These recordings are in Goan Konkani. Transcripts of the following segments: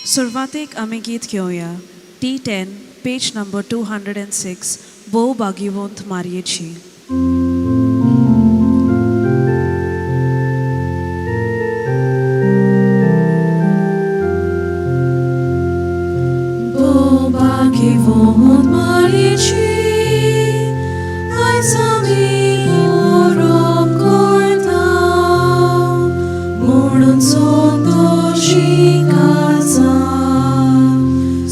सुरवातेक आमी गीत घेवया. T 10, page number 206, भोव भाग्यवंत मारयेची. भोव भाग्यवंत मारयेची, आयज आमी बरोप करता, म्हणून संतोशी काळजां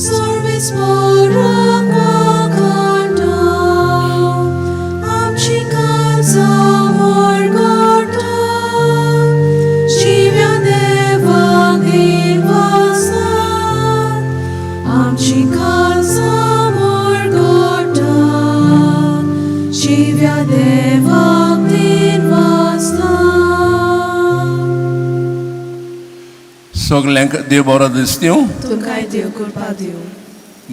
सर्वेस्पराक वाखाणटा, आमची काळजां वरगडटा, जिव्या देवाक दिनवासतात, आमची काळजां वरगडटा, जिव्या देवाक दिनवासतात. सगल्यांक देव बरो दिसता. तुमकांय देव कृपा दिवं.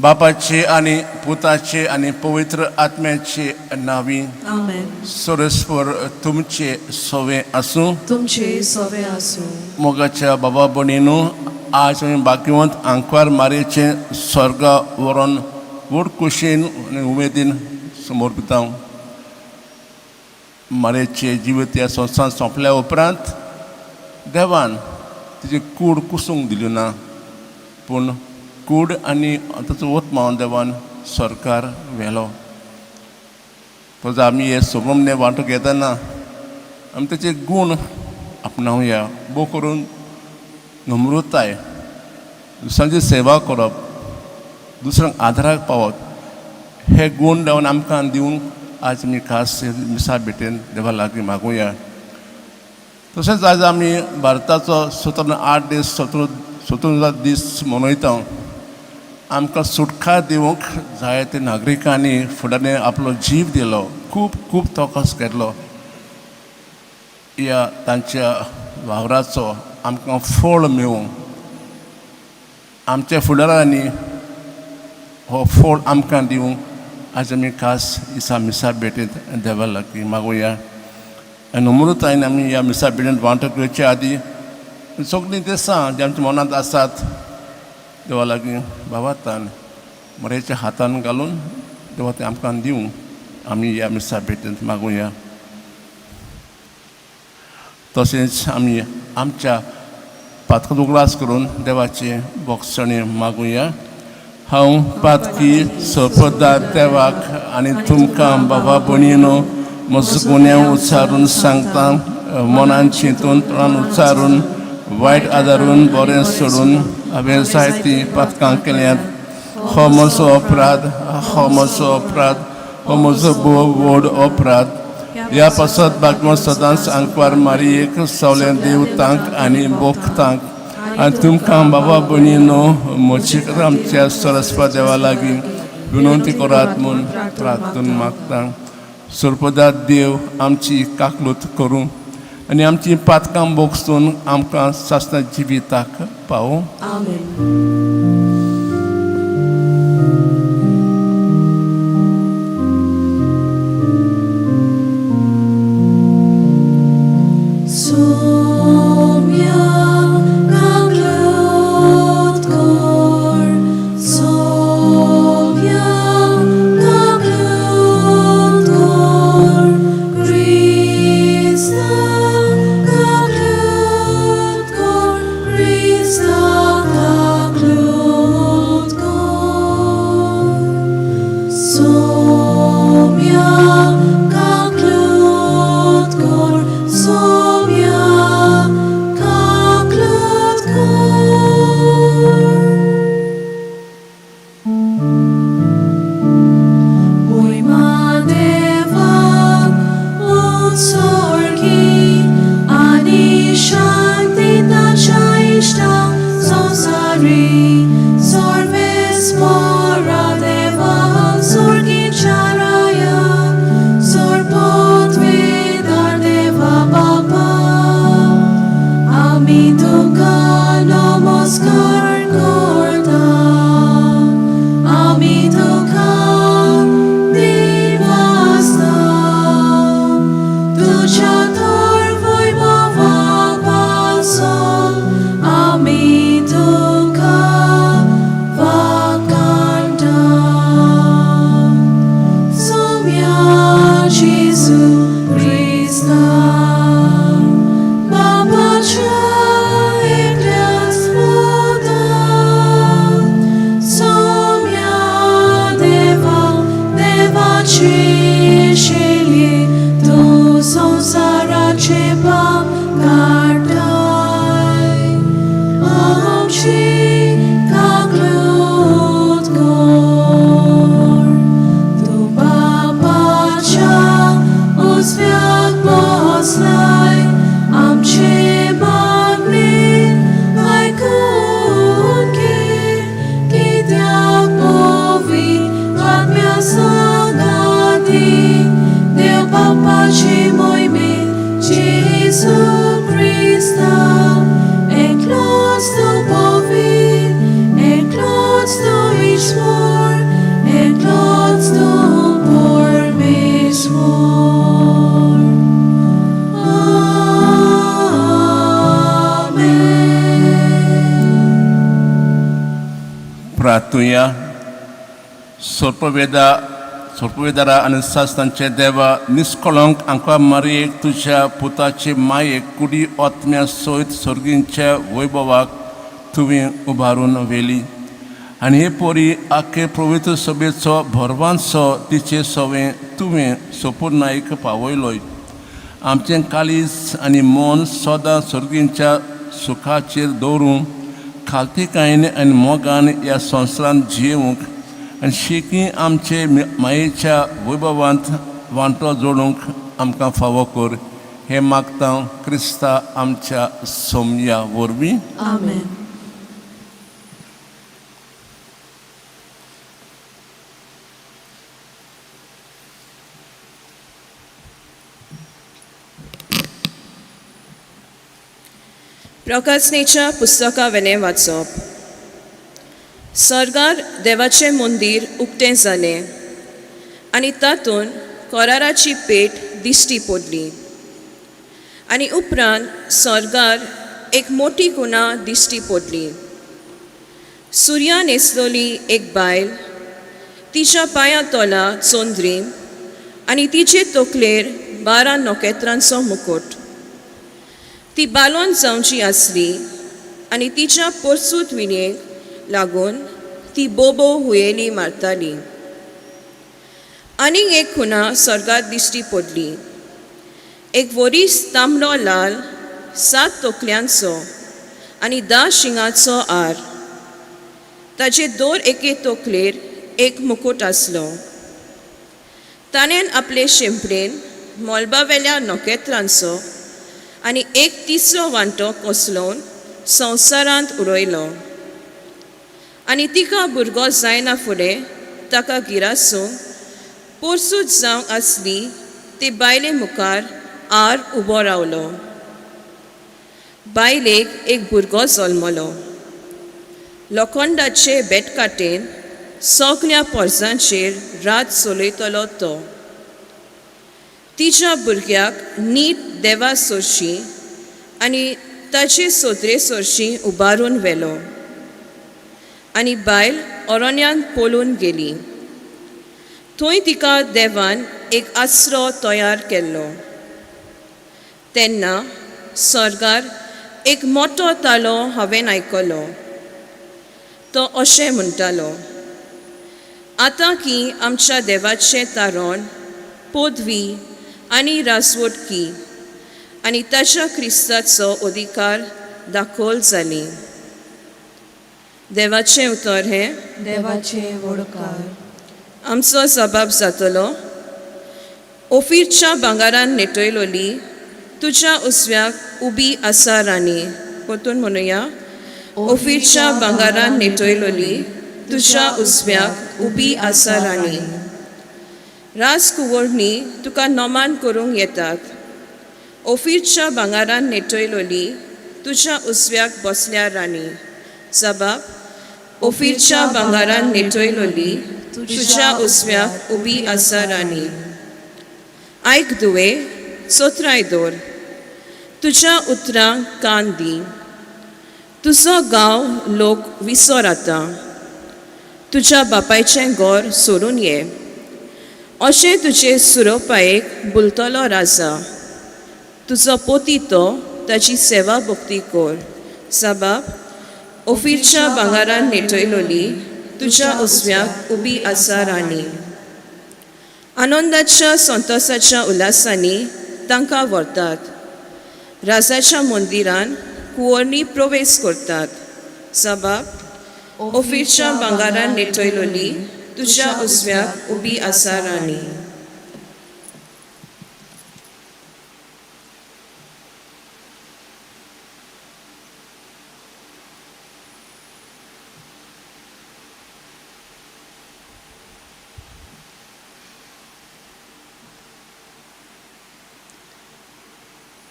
बापाचे आनी पुताचे आनी पवित्र आत्म्याचे नांवी. आमेन. सरस्पर तुमचे सवे आसूं. तुमचे सवे आसूं. मोगाच्या बाबा भयणीनू, आज आमी भाग्यवंत आंकवार मारयेचे स्वर्गा व्हरोन व्हड खोशयेन आनी उमेदीन समर्पिता. मारयेचे जिवीत ह्या संवसारांत सोंपल्या उपरांत देवान तिची कूड कुसूंक दिली ना, पूण कूड आनी ताचो आत्मो देवान स्वर्गार व्हेलो. तो आमी हे सोमने वांटो घेतना आमी तेचे गूण आपणावया, भोव करून नम्रताय, दुसऱ्यांची सेवा करप, दुसऱ्यांक आदाराक पावप. हे गूण देवान आमकां दिवंक आज आमी खास मिसा भेटेन देवा लागीं मागुया. तशेंच आज आमी भारताचो 78 दीस, स्वतंत्र दीस मनयता. आमकां सुटका दिवंक जायते नागरिकांनी फुडाऱ्यांनी आपलो जीव दिलो, खूब खूब तोकस केलो. ह्या तांच्या वावराचो आमकां फळ मेळूं, आमच्या फुडारांनी हो फळ आमकां दिवंक आज आमी खास इसा मिसा भेटेंत देवा लागीं मागुया. आनी नम्रतायेन आमी ह्या मिसा भेटेंत वांटो घेवचे आदी सगळीं देसां जी आमच्या मनांत आसात देवा लागीं भावार्थान मरेच्या हातान घालून देवा तें आमकां दिवं आमी ह्या मिसा भेटेंत मागुया. तशेंच आमी आमच्या पातकां उगडास करून देवाचे बोगसणे मागुया. हांव पातकी सोपदा देवाक आनी तुमकां बाबा भयणीनो म्हजो गुन्यांव उच्चारून सांगता. मनान चिंतून, तोंडान उच्चारून, वायट आदारून, बरें सोडून हांवें जायतीं पातकां केल्यात. हो म्हजो अपराध, हो म्हजो अपराध, हो म्हजो भोव व्हड अपराध. ह्या पासत भागवत सदांच आंकवार मारियेक, सगळ्या देवतांक आनी भक्तांक आनी तुमकां बाबा भयणीनो म्हजे आमच्या सरस्पत देवा लागीं विनवती करात म्हूण प्रार्थना मागता. सर्पदा देव आमची काकलूत करूं आनी आमची पातकां बोगसून आमकां सासणा जिविताक पावूं. आमेन. Soumya kaklut kor, Soumya kaklut kor, Krista kaklut kor, Krista kaklut kor. Soumya kaklut kor, Soumya kaklut kor. मोयमा देवाक उत्सर्गी आनी शांती ताच्या इश्टांक संवसारी. सर्वेस्परा देवा, सर्गीच्या राया, सर्वपदवीधर देवा बापा, आमी तुका नमस्कार करता, आमी तुका दिनवासता. तुज्या तर वैभवा पासून आमी तुका प्रार्थुया. सोर्पवेदा सोर्पवेदारा आनी सासणांचे देवा, निस्कळंक आंका मारयेक तुज्या पुताचे मायेक कुडी आत्म्या सयत सर्गींच्या वैभवाक तुवें उबारून व्हेली आनी हे पोरी आखे पवित्र सभेचो भरवानसो तिचे सवें तुवें सोपूर्णायक पावयलोय. आमचें काळीज आनी मन सदां सर्गींच्या सुखाचेर दवरूंक खालतीकायेन आनी मोगान ह्या संवसारांत जियेवंक आनी शेकी आमचे मायेच्या वैभवांत वांटो जोडूंक आमकां फावो कर. हें मागता क्रिस्ता आमच्या सोमया वरवीं. आमेन. प्रकासनेच्या पुस्तका वेलें वाचप. सर्गार देवाचें मंदीर उक्तें जालें आनी तातूंत कराराची पेट दिश्टी पडली आनी उपरांत सर्गार एक मोटी कुणा दिश्टी पडली. सुर्या न्हेसलोली एक बायल, तिच्या पांयां तोला चंद्री आनी तिचे तकलेर 12 नखेत्रांचो मुकुट. ती बालोन जावची आसली आनी तिच्या पोरसूत विणयेक लागून ती बोबो हुयेली मारताली. आनीक एक खुणा स्वर्गात दिश्टी पडली. एक वरीस तांबडो लाल 7 तकल्यांचो आनी 10 शिंगाचो आर. ताचे दर एके तकलेर एक मुकूट आसलो. ताणें आपले शेंपडेन मोलबावेल्या नखेत्रांचो आनी एक तिसरो वांटो कोसलोवन संवसारांत उडयलो आनी तिका भुरगो जायना फुडें ताका गिरासूंक पोरसूत जावंक आसली ते बायले मुखार आर उबो रावलो. बायलेक एक भुरगो जल्मलो. लोखंडाचे बेटकाटेन सगळ्या पोरसांचेर रात चलयतलो तो. तिच्या भुरग्याक नीट देवा सोरशी आनी ताचे सोदरे सोरशी उबारून व्हेलो आनी बायल अरण्यांत पळून गेली. थंय तिका देवान एक आसरो तयार केल्लो. तेन्ना स्वर्गार एक मोटो तालो हांवें आयकलो. तो अशें म्हणटालो, आतां की आमच्या देवाचें तारण पदवी आनी राजवटकी आनी ताच्या क्रिस्ताचो अधिकार दाखोल जाली. देवाचें उतर हें. देवाचें वडकार. आमचो जबाब जातलो. ओफीरच्या भांगारान नेटयलोली तुज्या उजव्याक उबी आसा राणी. परतून म्हणुया. ओफीरच्या भांगारान नेटयलोली तुज्या उजव्याक उबी आसा राणी. राजकुंवरणी तुका नमान करूंक येतात. ओफीरच्या भांगारान नेटयलोली तुज्या उजव्याक बसल्या राणी. जबाब. ओफीरच्या भांगारान नेटयलोली तुज्या उजव्याक उबी आसा राणी. आयक दुवे, चोत्राय दवर, तुज्या उतरांक कान दी. तुजो गांव लोक विसर आतां, तुज्या बापायचें घर सोडून ये. अशें तुजे सुरोपायेक बुलतलो राजा. तुजो पोती तो ताची सेवा भक्ती कर. साबाब. ओफीरच्या भांगारान नेटयलोली तुज्या उजव्याक उबी आसा राणी. आनंदाच्या संतोसाच्या उल्हासांनी तांकां व्हरतात. राजाच्या मंदिरान कुंवरणी प्रवेश करतात. साबाब. ओफीरच्या भांगारान नेटयलोली तुज्या उजव्याक उबी आसा राणी.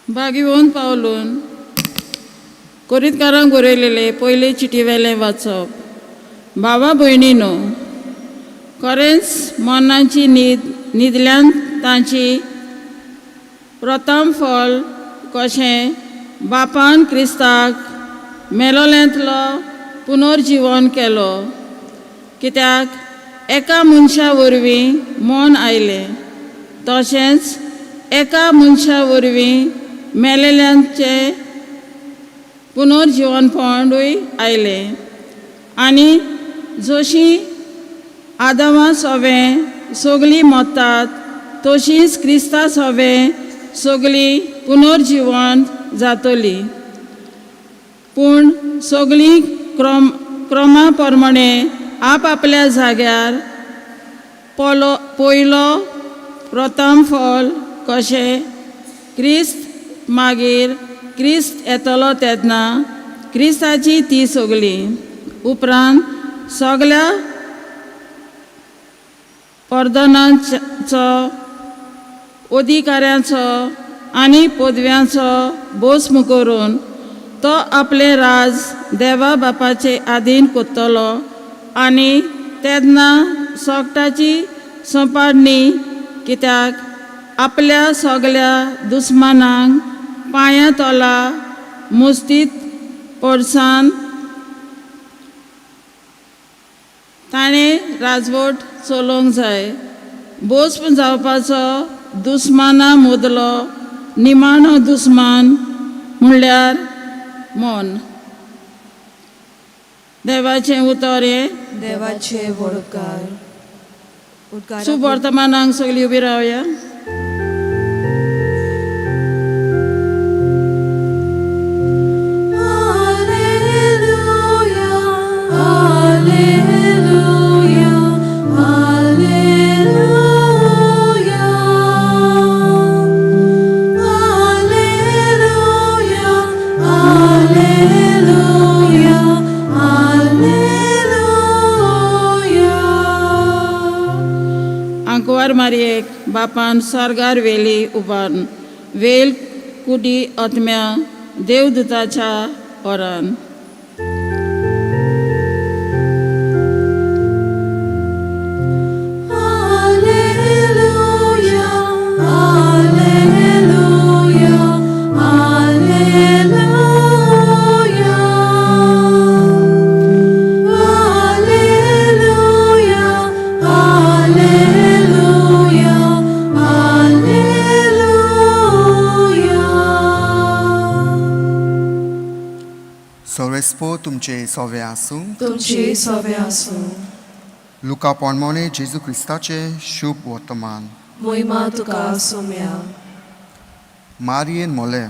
भागीवन पावलून कोरीतकारांक बरयलेले पयले चिटी वेलें वाचप. बाबा भयणीनो, खरेंच मनाची न्हीद न्हिदल्यान तांची प्रथम फल कशें बापान क्रिस्ताक मेलोल्यांतलो पुनर्जिवन केलो कित्याक एका मनशा वरवीं मन आयलें तशेंच एका मनशा वरवीं मेलेल्यांचें पुनर्जिवनपणूय आयलें आनी जशीं आदमा सोवें सगलीं मरतात तशींच क्रिस्ता सोवें सगलीं पुनर्जिवन जातली पूण सगलीं क्रमा प्रमाणे आपआपल्या जाग्यार पोलो पयलो प्रथम फल कशें क्रिस्त मागीर क्रिस्त येतलो तेन्ना क्रिस्ताची ती सगली उपरांत सगल्या परदनांचो अधिकाऱ्यांचो आनी पदव्यांचो भस्म करून तो आपलें राज देवा बापाचे आदीन कोत्तलो आनी तेन्ना सोगटाची सोंपाडणी कित्याक आपल्या सगल्या दुस्मानांक पांया तोला मुस्तीत पडसान ताणें राजवट चलोवंक जाय. भस्म जावपाचो दुस्माना मदलो निमाणो दुस्मान म्हणल्यार मन. देवाचें उतर हें. देवाचे व्हड उपकार. सुवर्तमानाक सगळीं उबी रावया. Alleluia, Alleluia, Alleluia. Alleluia, Alleluia, Alleluia. आंकवार मारयेक बापान सर्गार वेली उबारून वेल कुडी आत्म्या देवदूताच्या ओरान. Alleluia, Alleluia, Alleluia. Alleluia, Alleluia, Alleluia. सोरेस्पो तुमचे सोवे आसूं. तुमचे सवे आसूं. लुका पोणमोणे जेजू क्रिस्ताचे शुभ वर्तमान. मोहिमा तुका सोम्या. मारयेन मोले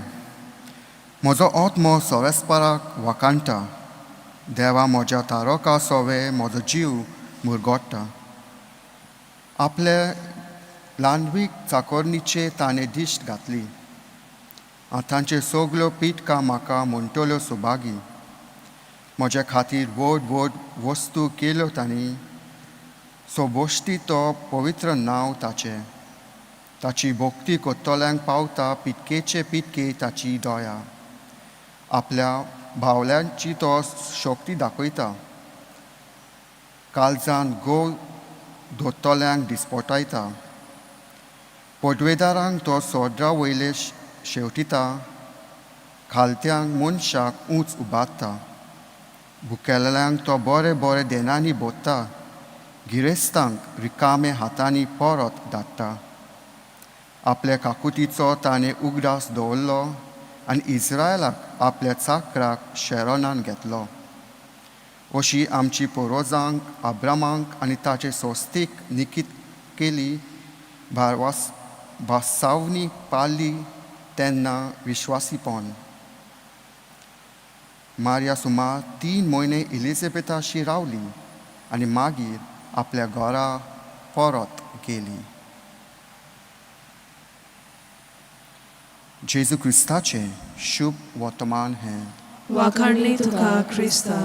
म्हजो आत्मो सोरेस्पराक वाकाणटा, देवा म्हज्या तारोका सोवे म्हजो जीव मुरगोट्टा. आपले ल्हानवीक चाकोरणीचे ताणें दिश्ट घातली, आतांचे सगल्यो पिटका म्हाका म्हणटल्यो सुभागी. म्हज्या खातीर व्हड व्हड वस्तू केल्यो तांणी, सोबोश्टी तो पवित्र नांव ताचें. ताची भक्ती कोत्तल्यांक पावता पिटकेचे पिटके ताची दया. आपल्या भावल्यांची तो शक्ती दाखयता, काळजान गोव धोत्तल्यांक दिसपोटायता. पडवेदारांक तो सोड्रा वयले शेवटिता, खालत्यांक मनशाक ऊंच उबारता. भुकेल्ल्यांक तो बरे बरे देनांनी भरता, गिरेस्तांक रिकामे हातांनी परत धाडटा. आपल्या काकुतीचो ताणें उगडास दवरलो आनी इस्रायलाक आपल्या चाकराक शेरोनान घेतलो. अशी आमची पुर्वजांक आब्रामाक आनी ताचे स्वस्तीक निकीत केली भारवास भासावणी पाळ्ळी तेन्ना विश्वासीपण. मारिया सुमार 3 म्हयने इलिझाबेथाशी रावली आनी मागीर आपल्या घरा परत गेली. जेजू क्रिस्ताचें शुभ वर्तमान हें. वाखाणली तुका क्रिस्ता.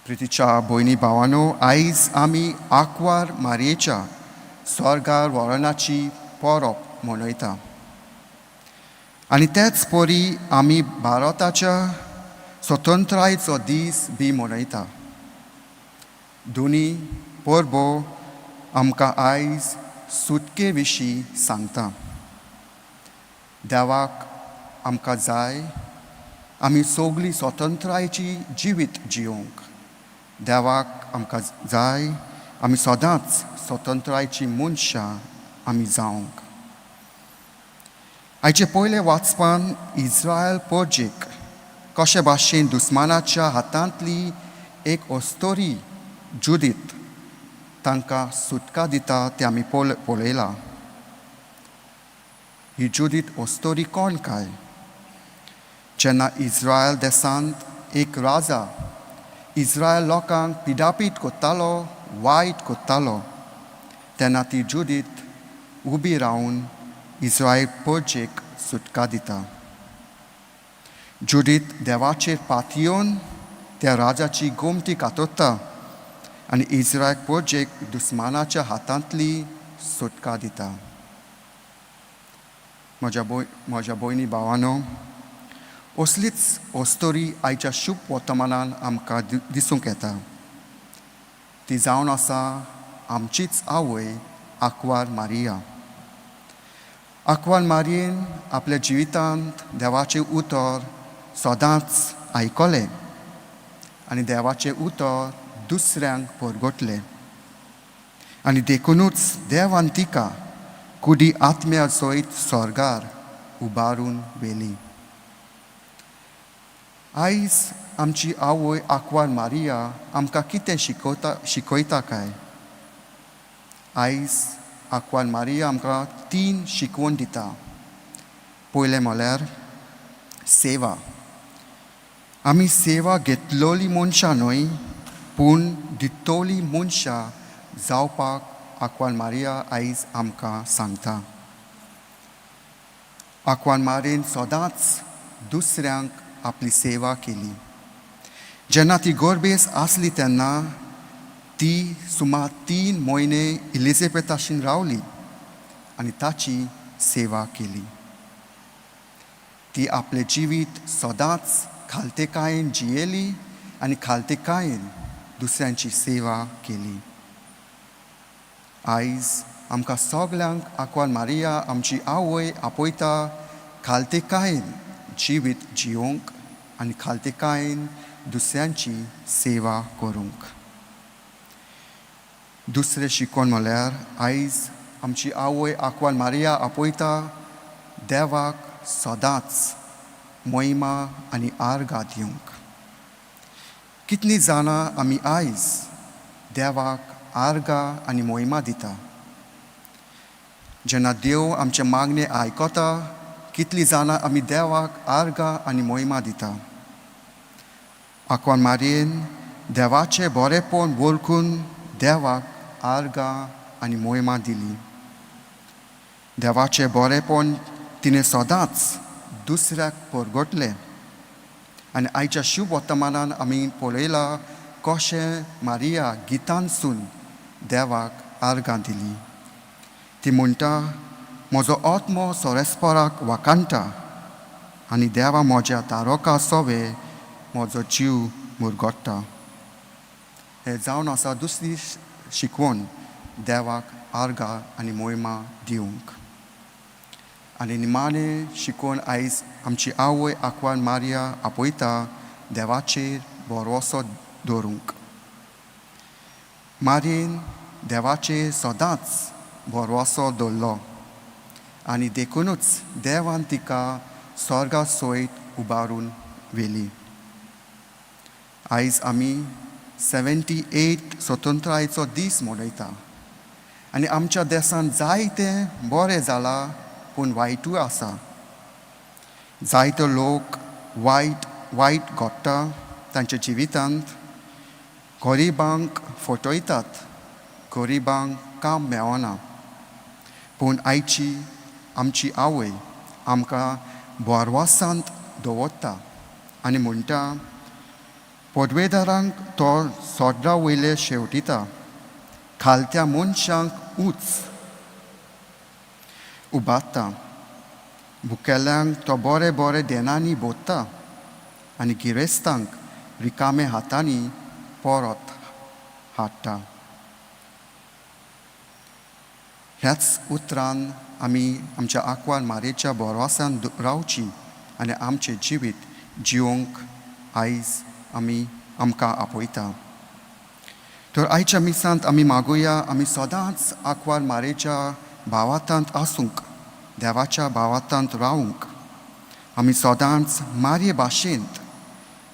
प्रितीच्या भयणी भावानो, आयज आमी आंकवार मारयेच्या स्वर्गार वरणाची परब मनयता आनी तेच परी आमी भारताच्या स्वतंत्रायेचो दीस बी मनयता. दोनी परबो आमकां आयज सुटके विशीं सांगता. देवाक आमकां जाय आमी सगळीं स्वतंत्रायेची जिवीत जियोंक. देवाक आमकां जाय आमी सदांच स्वतंत्रायेची मनशां आमी जावंक. आयचे पयले वाचपान इस्रायल परजेक कशे भाशेन दुस्मानाच्या हातांतली एक अस्तोरी जुदीत तांकां सुटका दिता तें आमी पळयलां. ही जुदीत अस्तोरी कोण काय? जेन्ना इस्रायल देशांत एक राजा इस्रायल लोकांक पिडापीट करतालो, वायट करतालो, तेन्ना ती जुदीत उबी रावन इस्रायल परजेक सुटका दिता. जुदीत देवाचेर पातयेवन त्या राजाची गोमटी कातरता आनी इस्रायल परजेक दुस्मानाच्या हातांतली सुटका दिता. म्हज्या भयणी भावानो, असलीच अस्तोरी आयच्या शुभ वर्तमानान आमकां दिसूंक येता. ती जावन आसा आमचीच आवय आंकवार मारिया. आंकवार मारयेन आपल्या जिवितांत देवाचें उतर सदांच आयकलें आनी देवाचें उतर दुसऱ्यांक परगटलें आनी देखुनूच देवान तिका कुडी आत्म्या सयत स्वर्गार उबारून व्हेली. आयज आमची आवय आंकवार मारिया आमकां कितें शिकयता काय? आयज आंकवार मारिया आमकां तीन शिकवण दिता. पयलें म्हळ्यार सेवा. आमी सेवा घेतलोली मनशां न्हय, पूण दितोली मनशां जावपाक आंकवार मारिया आयज आमकां सांगता. आंकवार मारयेन सदांच दुसऱ्यांक आपली सेवा केली. जेन्ना ती गोरबेस आसली तेन्ना ती सुमार 3 म्हयने इलिझाबेथाशीन रावली आनी ताची सेवा केली. ती आपलें जिवीत सदांच खालतेकायेन जियेली आनी खालतेकायेन दुसऱ्यांची सेवा केली. आयज आमकां सगल्यांक आंकवार मारिया आमची आवय आपयता खालतेकायेन जिवीत जियोंक आनी खालतेकायेन दुसऱ्यांची सेवा करूंक. दुसरें शिकवण म्हळ्यार आयज आमची आवय आंकवार मारिया आपयता देवाक सदांच महिमा आनी आर्गां दिवंक. कितलीं जाणां आमी आयज देवाक आर्गां आनी महिमा दिता? जेन्ना देव आमचे मागणे आयकता, कितलीं जाणां आमी देवाक आर्गां आनी महिमा दिता? आंकवार मारयेन देवाचें बरेंपण वळखून देवाक आर्गां आनी महिमा दिली. देवाचें बरेंपण तिणें सदांच दुसऱ्याक परगटलें आनी आयच्या शुभ वर्तमानान आमी पळयलां कशें मारिया गितांसून देवाक आर्गां दिली. ती म्हणटा, म्हजो आत्मो सोरेस्पराक वाखाणटा आनी देवा म्हज्या तारोका सोवे म्हजो जीव मुरगोट्टा. हें जावन आसा दुसरी शिकवण देवाक आर्गां आनी मोहिमा दिवंक. आनी निमाणें शिकवण आयज आमची आवय आंकवार मारिया आपयता देवाचेर भरवंसो दवरूंक. मारयेन देवाचेर सदांच भरवंसो दवरलो आनी देखुनूच देवान तिका स्वर्गा सयत उबारून व्हेली. आयज आमी 78 स्वतंत्रायेचो दीस मनयता आनी आमच्या देशांत जायतें बरें जालां, पूण वायटूय आसा. जायते लोक वायट वायट घडटा तांच्या जिवितांत. गरिबांक फटयतात, गरिबांक काम मेळना. पूण आयची आमची आवय आमकां भरवसांत दवरता आनी म्हणटा, पदवेदारांक तो सोड्रा वयले शेवटिता, खालत्या मनशांक उंच उबारता, भुकेल्यांक तो बरे बरे देनांनी भरता आनी गिरेस्तांक रिकामे हातांनी परत हाडटा. ह्याच उतरान आमी आमच्या आंकवार मारयेच्या भरवंसान रावची आनी आमचें जिवीत जिवंक आयज आमी आमकां आपयता. तर आयच्या मिसांत आमी मागुया आमी सदांच आंकवार मारेच्या भावातांत आसूंक, देवाच्या भावातांत रावूंक. आमी सदांच मारये भाशेंत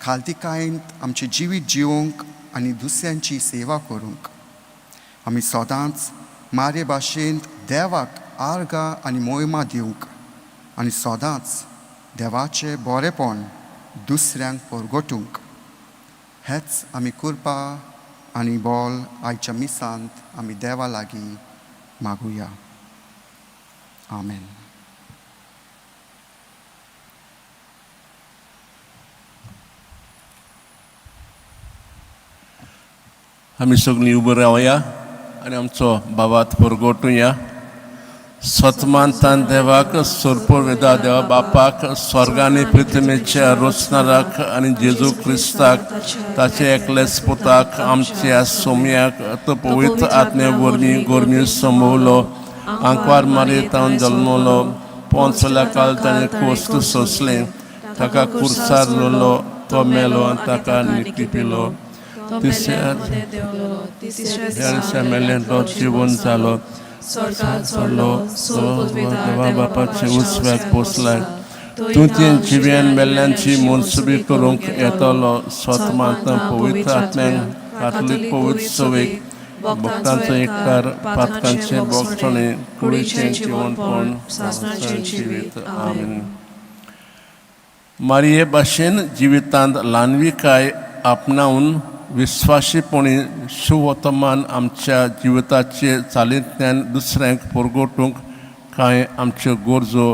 खालतिकायेंत आमचें जिवीत जिवोवंक आनी दुसऱ्यांची सेवा करूंक. आमी सदांच मारये भाशेंत देवाक आर्गां आनी मोहिमा दिवंक आनी सदांच देवाचें बरेपण दुसऱ्यांक परगटूंक. हेच आमी करपा आनी बोल आयच्या मिसांत आमी देवा लागीं मागुया. आमेन. आमी सगळीं उबो रावया आनी आमचो बाबात परगटुया. सतमानतान देवाक सोरपोवेदा देवा बापाक स्वर्गानी पृथ्वीच्या रोचणाराक आनी जेजू क्रिस्ताक ताचे एकलेच पुताक आमच्या सोम्याक तो पवित्र आत्म्या वरवीं गोरमी संभवलो, आंकवार मारयेतावन जल्मलो, पोंचल्या काल ताणें कोश्ट सोंसलें, ताका कुर्सार लोलो, तो मेलो आनी ताका निकिपिलो. तिसऱ्या दिसा मेल्ल्यान तो जिवन जालो, चडलो, देवा बापाचे उजव्याक पोसला. तूं ती जिव्यान मेल्ल्यांची मनसुबी करूंक येतलो. स्वतमांत पवित्र आत्म्यांक कातलीक पवित्र सवेक भक्तांचो एककार पातकांचे बोगसणे कुडीचें जिवनपण सासणाचें जिवीत. आमेन. मारये भाशेन जिवितांत ल्हानविकाय आपणावन विस्वाशीपणी सुवर्तमान आमच्या जिविताचे चालींतल्यान दुसऱ्यांक परगटूंक कांय आमच्यो गरजो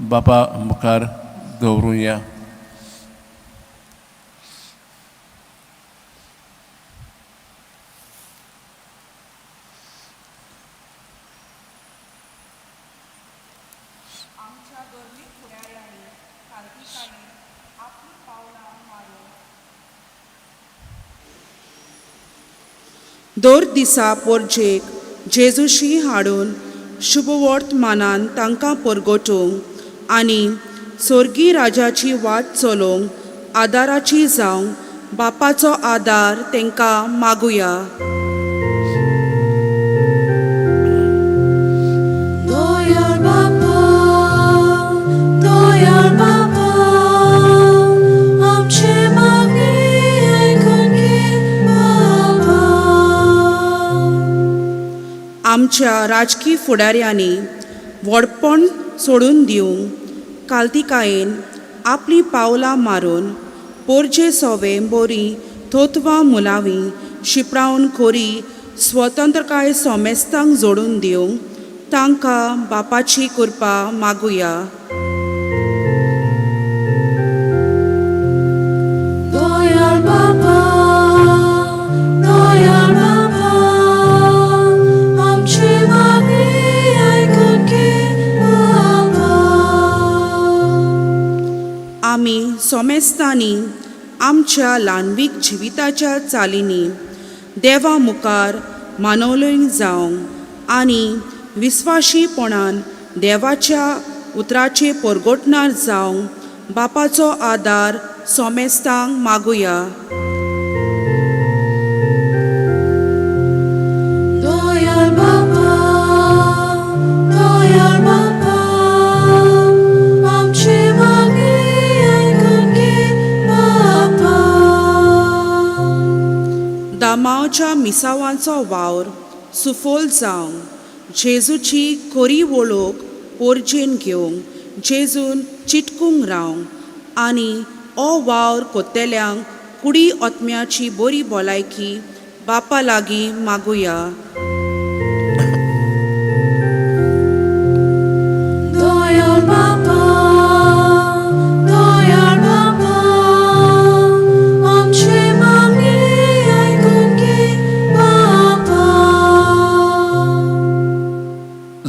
बापा मुखार दवरुया. दर दिसा पोरजेक जेजूशी हाडून शुभवर्तमानान तांकां परगटूंक आनी स्वर्गीय राजाची वाट चलोवंक आदाराची जावंक बापाचो आदार तांकां मागुया. आमच्या राजकी फुडाऱ्यांनी व्हडपण सोडून दिवंक कालतिकायेन आपलीं पावलां मारून पोरजे सोवे बोरी तत्वां मुलावी शिपडावन खोरी स्वतंत्रकाय सोमेस्तांक जोडून दिवंक तांकां बापाची कृपा मागुया. आमी सोमेस्तांनी आमच्या ल्हानवीक जिविताच्या चालींनी देवा मुखार मानवलय जावंक आनी विस्वाशीपणान देवाच्या उतराचे परगटणार जावंक बापाचो आदार सोमेस्तांक मागुया. दामांवच्या मिसावांचो वावर सुफोल जावंक जेजूची खरी वळख पोरजेन घेवंक जेजून चिटकूंक रावंक आनी हो वावर कोत्तेल्यांक कुडी आत्म्याची बरी भलायकी बापा लागीं मागुया.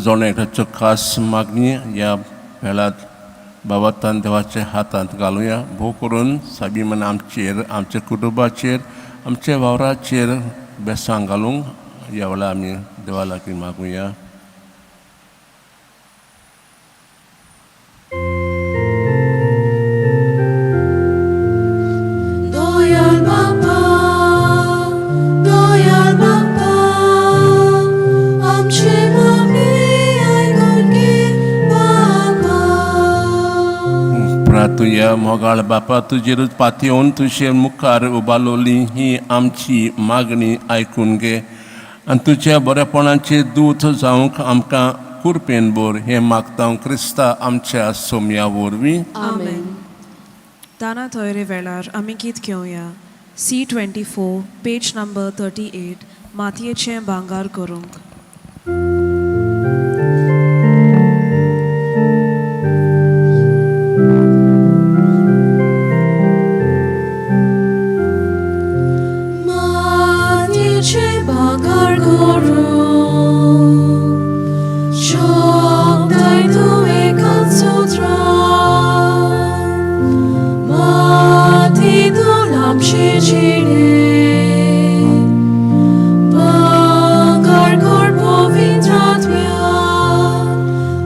जोण एकट्याच्यो खास मागणी ह्या वेळार बाबातान देवाच्या हातांत घालुया. भोव करून साबीमान आमचेर, आमच्या कुटुंबाचेर, आमच्या वावराचेर बेसां घालूंक ह्या वेळार आमी देवा लागीं मागुया. प्रार्थुया. मोगाळ बापा, तुजेरूच पातयेवन तुजे मुखार उबारलोली ही आमची मागणी आयकून घे आनी तुज्या बरेपणाचे दूत जावंक आमकां कुरपेन बोर. हें मागता क्रिस्ता आमच्या सोम्या वरवीं. आमेन. दाना तोयरे वेळार आमी गीत घेवया C 24 page number 38, मातयेचें भांगार करूंक. मातयेचें भांगार करूंक शकताय तूं एकाच सुत्रान, माती तूं लांबशें जिणें भांगार कर पवित्र आत्म्यान.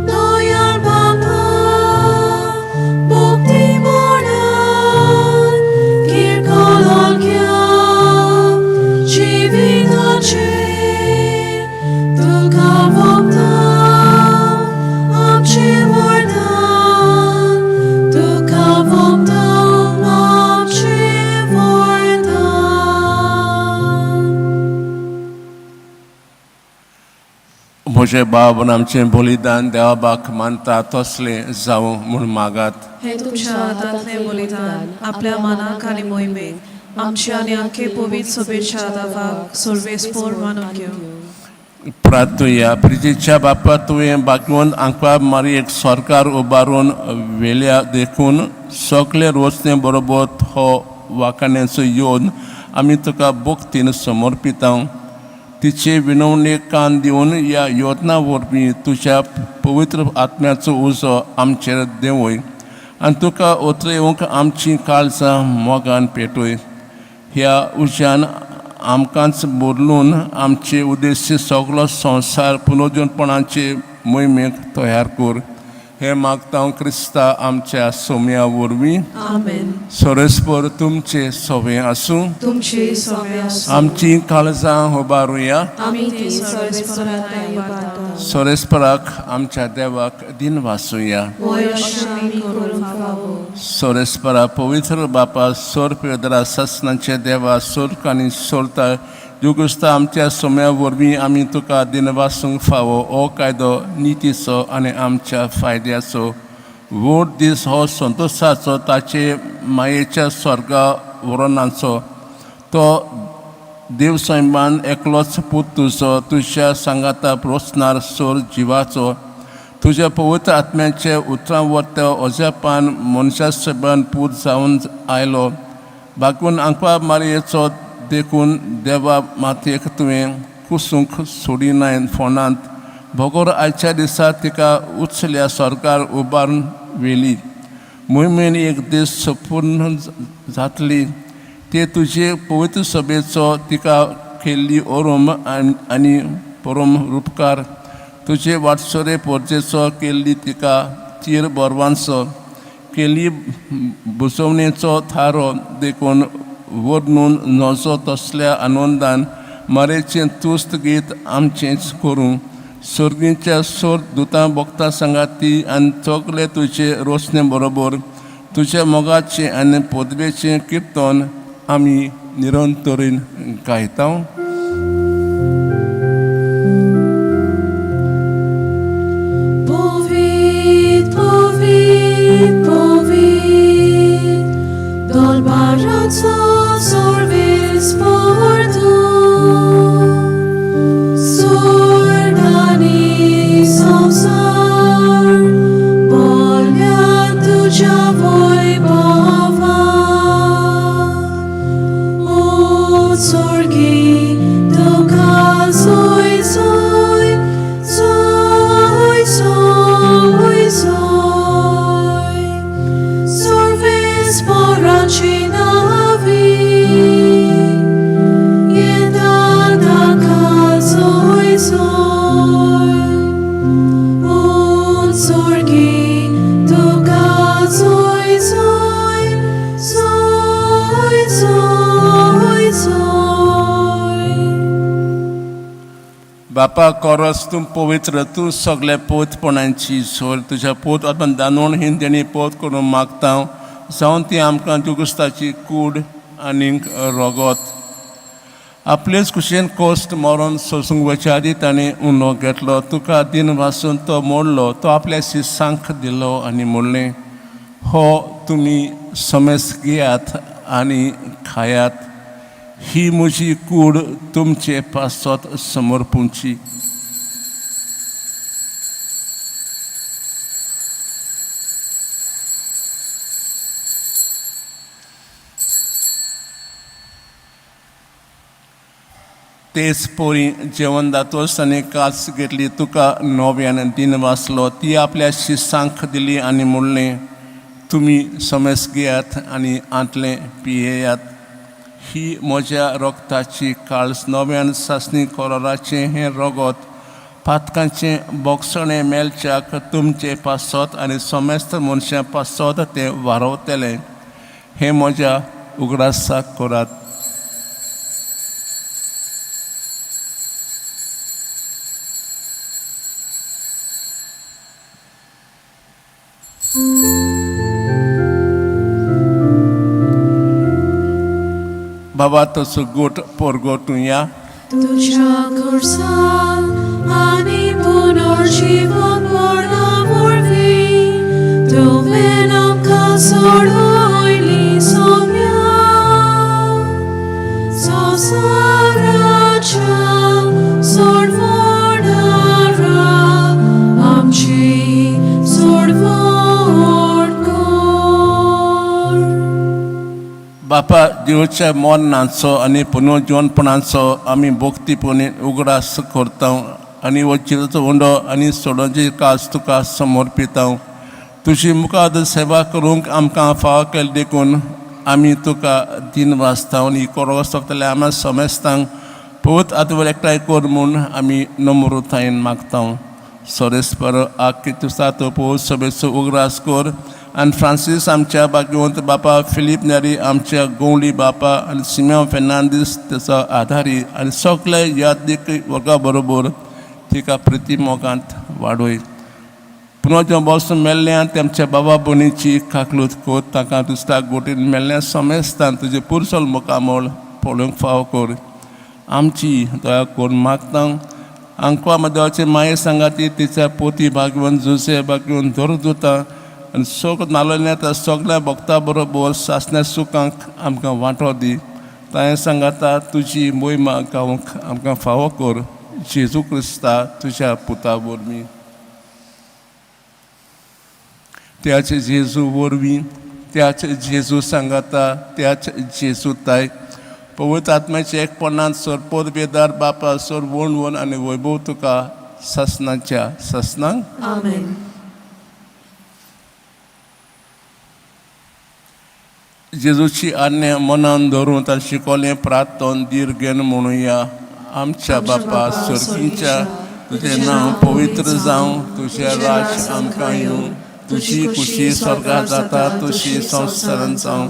दयाळ बापा, भक्ती मनान किरकोळक्या जिविताचेर तुका वोगता आमचें वरदान, तुका वोगता आमचें वरदान. म्हजें बाब आमचें बलिदान देवाबाक मानता तसलें जावं म्हूण मागात. हें तुमच्या हातांतलें बलिदान आपल्या मनाक आनी मोहिमेक आमच्या आनी आख्खे पवित्र सभेच्या दावाक सर्वेस्पोर मानून घेवं. प्रार्थुया. प्रितीच्या बापा, तुवें भाग्यवंत आंकवार मारयेक सरकार उबारून व्हेल्या देखून सगळे रोचणे बरोबर हो वाखाण्याचो येवन आमी तुका भक्तीन समर्पिता. तिचे विनवणेक कान दिवन ह्या योजना वरवीं तुज्या पवित्र आत्म्याचो उजो आमचेर देंवय आनी तुका ओतरेवंक आमचीं काळजां मोगान पेटय. ह्या उज्यान आमकांच बदलून आमचे उद्देश्य सगलो संवसार पुनर्जनपणाचे मोहिमेक तयार कर. हें मागता क्रिस्ता आमच्या सोम्या वरवीं. आमेन. सोरेस्पर तुमचे सोवे आसूं. तुमचे सोवे आसूं. आमची काळजां उबारुया. आमी ती सर्वेस्परा उबारता. सोरेस्पराक आमच्या देवाक दिन वासुया. वय अशें आमी करूंक फावो. सोरेस्परा पवित्र बापा, सोर पेदरा ससनाचे देवा, सोर्क आनी सोरता जुगुस्ता आमच्या सोम्या वरवीं आमी तुका दिनवासूंक फावो. हो कायदो नितीचो आनी आमच्या फायद्याचो. व्हड दीस हो संतोशाचो, ताचे मायेच्या स्वर्गा वरणाचो. तो देव सैमान एकलोच पूत तुजो तुज्या सांगाता रोसणार सोर जिवाचो, तुज्या पवित्र आत्म्याचे उतरां वर्त अजापान मनशा सबन पूत जावन आयलो. बागून आंकवा मारयेचो देखून देवा मातयेक तुवें कुसूंक सोडिनाय फोंडांत, बगर आयच्या दिसा तिका उचल्या सरकार उबारून व्हेली. मोहिमेन एक दीस संपूर्ण जातली ते तुजे पवित्र सभेचो तिका केल्ली ओरम आनी परम रुपकार, तुजे वाटसरे पोरजेचो केल्ली तिका तीर बोरवांचो केली बुजवणेचो थारो देखून वर्णून नजो तसल्या आनंदान मारेचें तुस्त गीत आमचेंच करूं. सर्गीच्या सोर दुतां भोगता सांगाती आनी सगळे तुजे रोसणे बरोबर तुज्या मोगाचें आनी पदवेचें किर्तन आमी निरंतरीन गायता. Povit, povit, povit, Dolbarazzo sorvis portu, Sordani samsar, Bolja tuja voi bava, O sorgi toka zoi zoi, zoi zoi zoi, Sorves poracinavi, Yedadaka zoi zoi, Un sorgi toka zoi zoi, zoi zoi zoi. बापा कोरस, तूं पवित्र, तूं सगळे पोतपणांची सोल. तुज्या पोत आत्मा दानवण ही देणी पोत करून मागता. जावन ती आमकां जुगुस्ताची कूड आनीक रोगोत. आपलेच कुशेन कोश्ट मरोन सोसूंक वचच्या आदी ताणें उनो घेतलो, तुका दिन वासून तो मोडलो, तो आपल्या शिसांक दिलो आनी म्हणलें, हो तुमी समेस घेयात आनी खायात, ही म्हजी कूड तुमचे पासत समर्पूंची. तेच पोरी जेवण जातोच ताणें कास घेतली, तुका नव्यान दिन वाचलो, ती आपल्या शिसांक दिली आनी म्हणलें, तुमी समेस घेयात आनी आंतलें पियेयात, ही म्हज्या रोगताची काळस नव्यान सासणी कोरोराचें हें रोगोत पातकांचें बोगसणें मेळच्याक तुमचें पासत आनी समेस्त मनशां पासत तें वारवतलें, हें म्हज्या उगडासाक करात. बाबा तसो गोट पोरगोटुया तुझ्या खुर्सान आनी पुनर्जीवन मरणा वरवीं तुवें आमकां सोडयली सोम्या संवसाराच्या सोडवणारा आमची सोडवण कर. बापा देवच्या मरणाचो आनी पुनर्जीवनपणाचो आमी भक्तीपणी उगडास करता आनी हो जिरचो उंडो आनी सोडोवची कास तुका समर्पिता. तुजी मुखार सेवा करूंक आमकां फावो केली देखून आमी तुका दिन वाचता आनी कोरो सोंपतले आमी समेस्तांक पवित्र आत्मो एकठांय कर म्हूण आमी नम्रतायेन मागता. सोरेस्पर आखी तुसा तो पवित्र सभेचो उगडास कर आनी फ्रांसीस आमच्या भाग्यवंत बापा, फिलीप नेरी आमच्या गोवली बापा आनी सिमेव फेर्नांदीस तेचो आधारी आनी सगळे यादीक वर्गा बरोबर तिका प्रिती मोगांत वाडय. पुनः बसून मेल्ल्यान तेमच्या बाबा बोनीची काकलूत कोत तांकां दुसऱ्या गोटीन मेल्ल्या समेस्तान तुजें पुरसल मुखामळ पळोवंक फावो कर. आमची दया करून मागता. आंकवा देवाचे माये सांगाती तिच्या पोती भागवंत जुसे भागवंत धर दुता आनी सगळं नालोल्या त्या सगळ्या भक्ता बरोबर सासण्या सुखांक आमकां वांटो दी. ताणें सांगाता तुजी मोहिमा गावंक आमकां फावो कर. जेजू क्रिस्ता तुज्या पुता वरवीं. त्याच जेजू वरवीं, त्याच जेजू सांगाता, त्याच जेजू ताय पवित्र आत्म्याचे एकपणान सर पोदबेदार बापा सर वण वण आनी वैभव तुका सासणाच्या सासणांक. आमेन. जेजूची आज्ञा मनान धरून ताणें शिकवलें प्रार्थन धीर घेवन म्हणुया. आमच्या बापा सर्गीच्या, तुजें नांव पवित्र जावं, तुजें राज आमकां येवं, तुजी खुशी स्वर्गात जाता तशी संवसारांत जावं.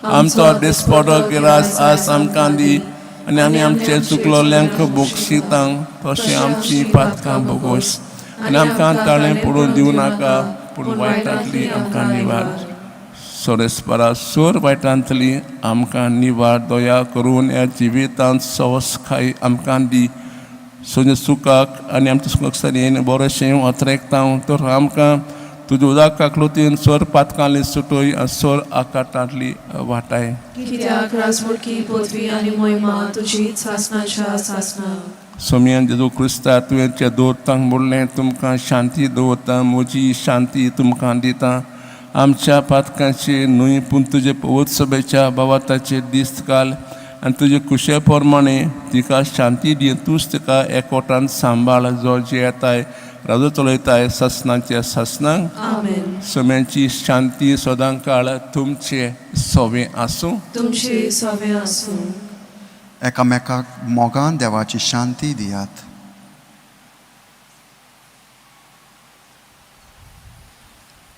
आमचो दिसपडो गिरास आज आमकां दी आनी आमी आमचे चुकलोल्यांक बोगशिता तशें आमची पातकां बोगोस आनी आमकां ताळें पडून दिवं नाका पूण वायटांतली आमकां निवार. सोरेस्परा सोर वायटांतली आमकां निवार दया करून ह्या जिवितांत सवसकाय आमकां दी. सोजे सुखाक आनी आमच्या सुखाक सरेन बरेंशें अत्रेकता तर आमकां तुज्या उदक काकलुतीन सोर पातकांली सुटोय आनी सोर आकाटांतली वाटाय. कित्याक राजमुडकी पदवी आनी मोहिमा तुजी सासणाच्या सासणाक. सोमयान जेजू क्रिस्ता तुवें त्या दोतांक म्हणलें, तुमकां शांती दवरता, म्हजी शांती तुमकां दिता. आमच्या पातकांचे न्हय पूण तुजे पवित्र सभेच्या बाबाताचे दीस घाल आनी तुजे कुशे प्रमाणे तिका शांती दी. तूंच तिका एकवटान सांबाळ जो जियेताय राजो चलयताय सासणाच्या सासणाक. आमेन. सम्याची शांती सदां काळ तुमचे सोवे आसूं. तुमचे सोवे आसूं. एकामेकाक मोगान देवाची शांती दियात.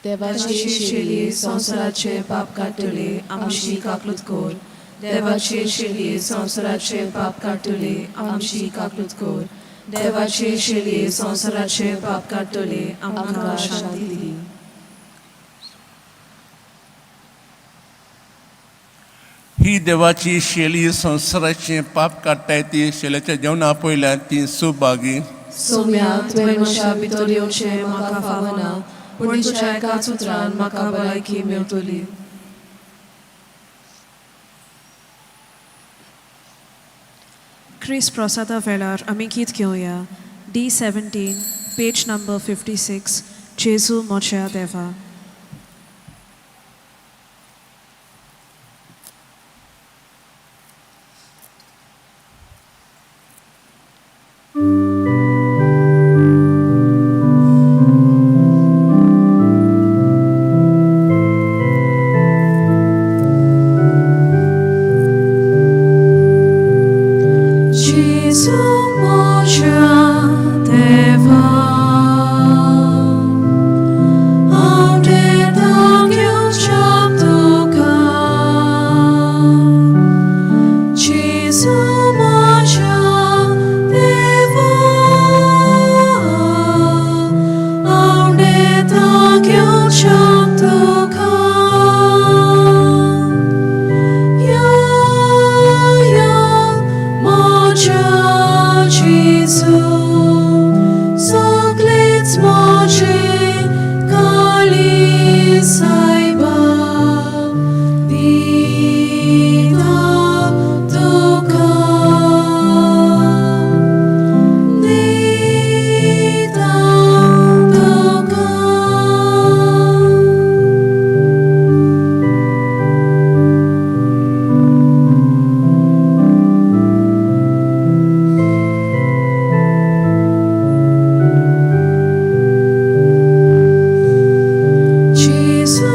देवाची शेली संवसाराचे पाप काडटले आमची काकलूत कर. देवाची शेली संवसाराचे पाप काडटले आमची काकलूत कर. देवाची शेली संवसाराचे पाप काडटले आमकां शांती दी. ही देवाची शेली संवसाराचें पाप काडटाय ती शेल्याच्या जेवणा पयल्यान ती सुभागी. सोम्या, तुवें म्हज्या भितर येवचें म्हाका फावना, पूण तुज्या एकाच उतरान म्हाका भलायकी मेवतली. क्रिस प्रसादा वेळार आमी गीत घेवया D 17, page number 56, जेजू म्हज्या देवा. Gesù म्हज्या देवा, हांव देता घेवच्या तुका. जेजू म्हज्या देवा, हांव देता घेवच्या तुका. या या म्हज्या जेजू, सगळेच म्हजे काळीज सायबा दिता तुका, दिता तुका. Gesù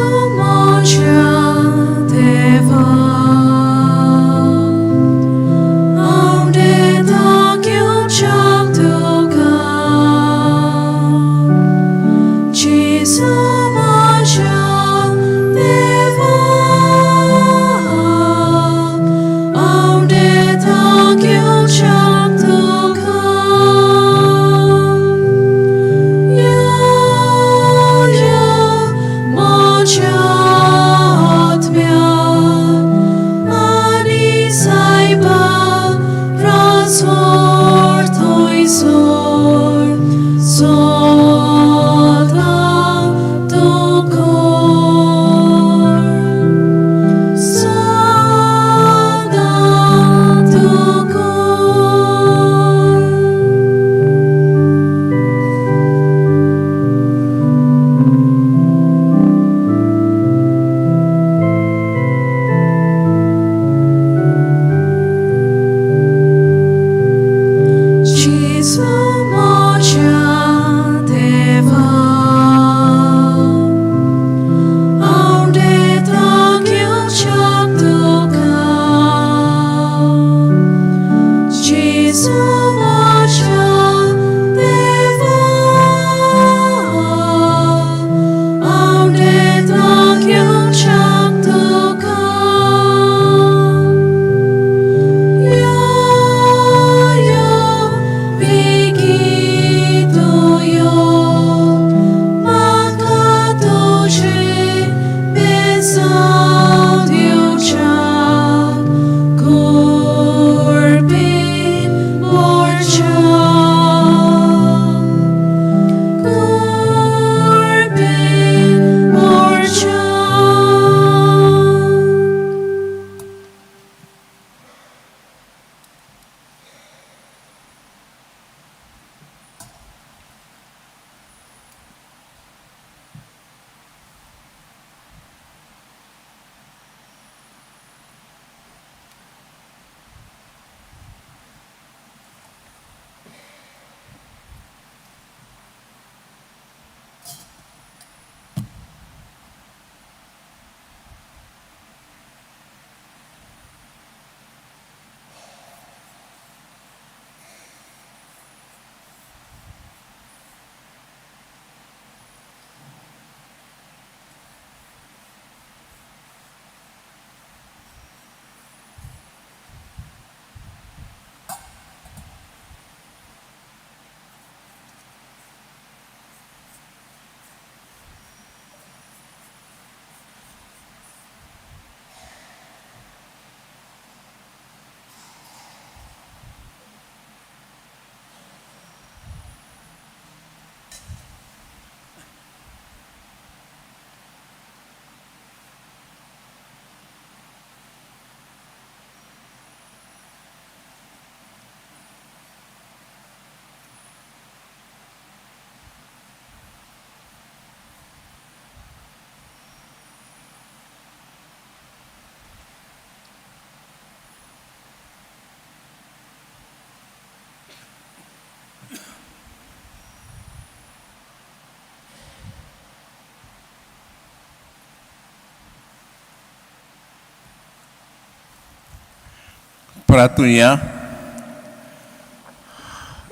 प्रातुया.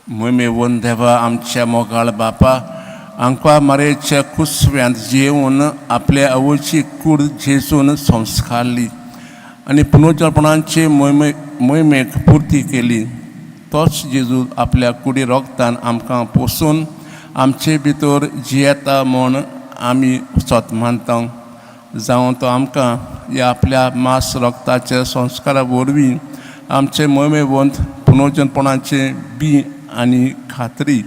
मोहिमेवन देवा आमच्या मोगाळ बापा, आमकां मारयेच्या कुसव्यांत जेवन आपल्या आवयची कूड जेजून संस्कारली आनी पुनर्जल्पणाचे मोहिमे मोहिमेक पुर्ती केली. तोच जेजू आपल्या कुडी रोगतान आमकां पोसून आमचे भितर जियेता म्हूण आमी सोत मानता. जावं तो आमकां ह्या आपल्या मास रोगताच्या संस्कारा वरवीं आमचे मोहिमेवंत पुनर्जनपणाचे बी आनी खात्री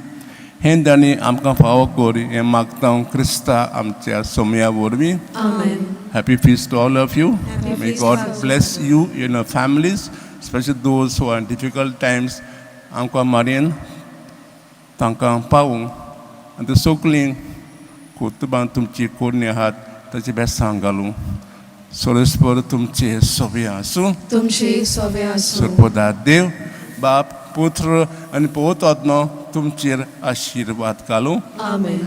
हें दाणी आमकां फावो कर, हें मागता हांव क्रिस्ता आमच्या सोमया वरवीं. आमेन. Happy feast to all of you. Happy May feast, God Father. Bless you in your families, especially those who are in difficult times. आमकां मारयेन तांकां पावूंक आनी ते सगळीं कुटुंबान तुमची कोरणी आहात ताचे बेसांग घालूं. सोरेस्पर तुमचे सोबे आसूं. तुमची सोबे आसूं. सरपदा देव बाप, पुत्र आनी पवित्र तुमचेर आशिर्वाद घालूं. आमेन.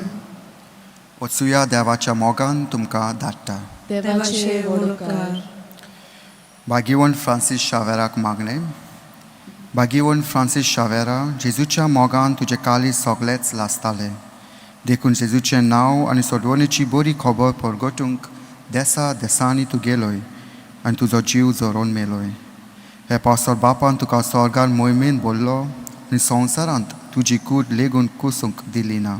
वचुया, देवाच्या मोगान तुमकां धाडटा. देवाचे व्हड. भागीवन फ्रांसीस शावेराक मागणें. भागीवन फ्रांसीस शावेरा, जेजूच्या मोगान तुजें काळीज सगळेंच लासतालें, देखून जेजूचें नांव आनी सोडवणेची बरी खबर परगटूंक देसा देसांनी तूं गेलोय आनी तुजो जीव झरोवन मेलोय. हे पासत बापान तुका स्वर्गान मोहिमेन भरलो आनी संवसारांत तुजी कूड लेगून कुसूंक दिली ना.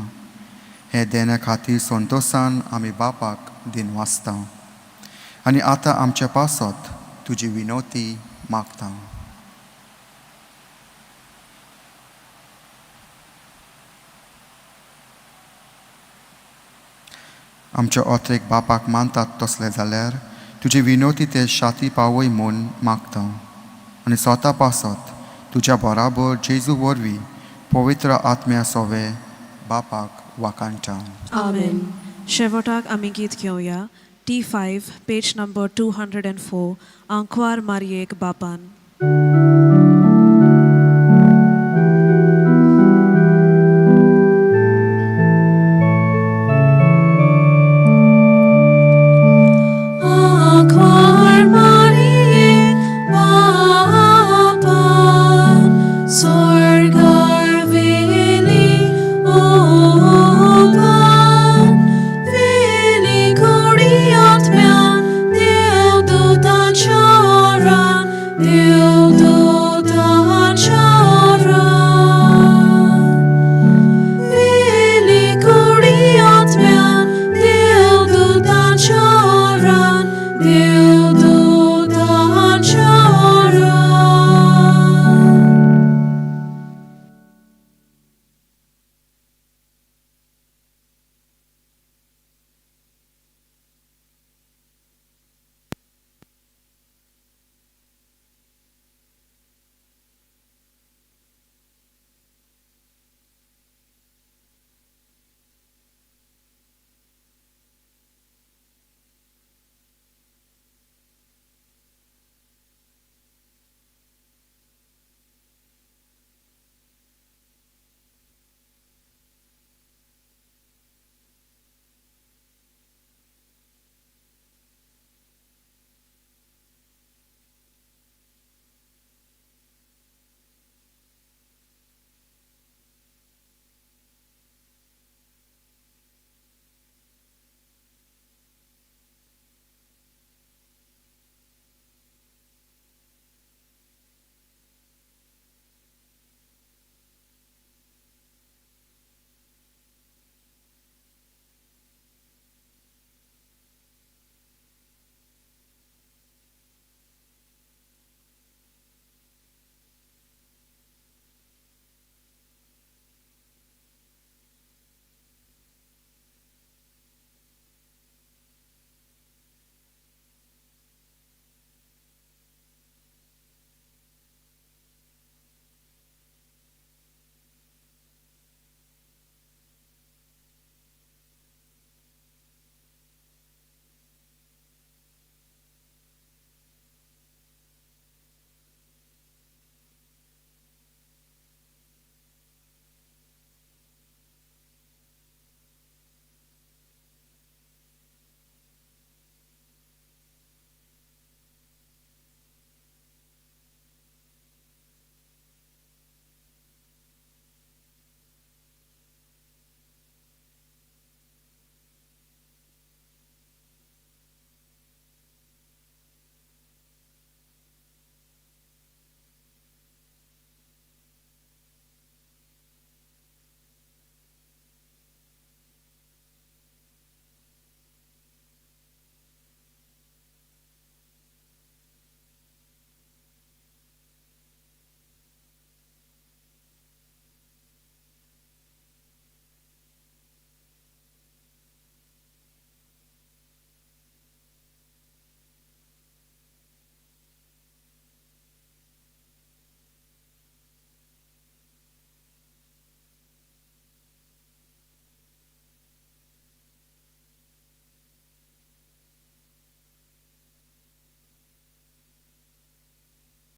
हे देण्या खातीर संतोशान आमी बापाक दिन वाचता आनी आतां आमचे पासत तुजी विनवती मागता. आमच्या ओत्रेक बापाक मानतात तसलें जाल्यार तुजी विनवती ते शाती पावय म्हूण मागता आनी स्वता पासत तुज्या बराबर जेजू वरवीं पवित्र आत्म्या सोवे बापाक वाखाणटा. आमेन. शेवटाक आमी गीत घेवया T 5, page number 204, आंकवार मारयेक बापान.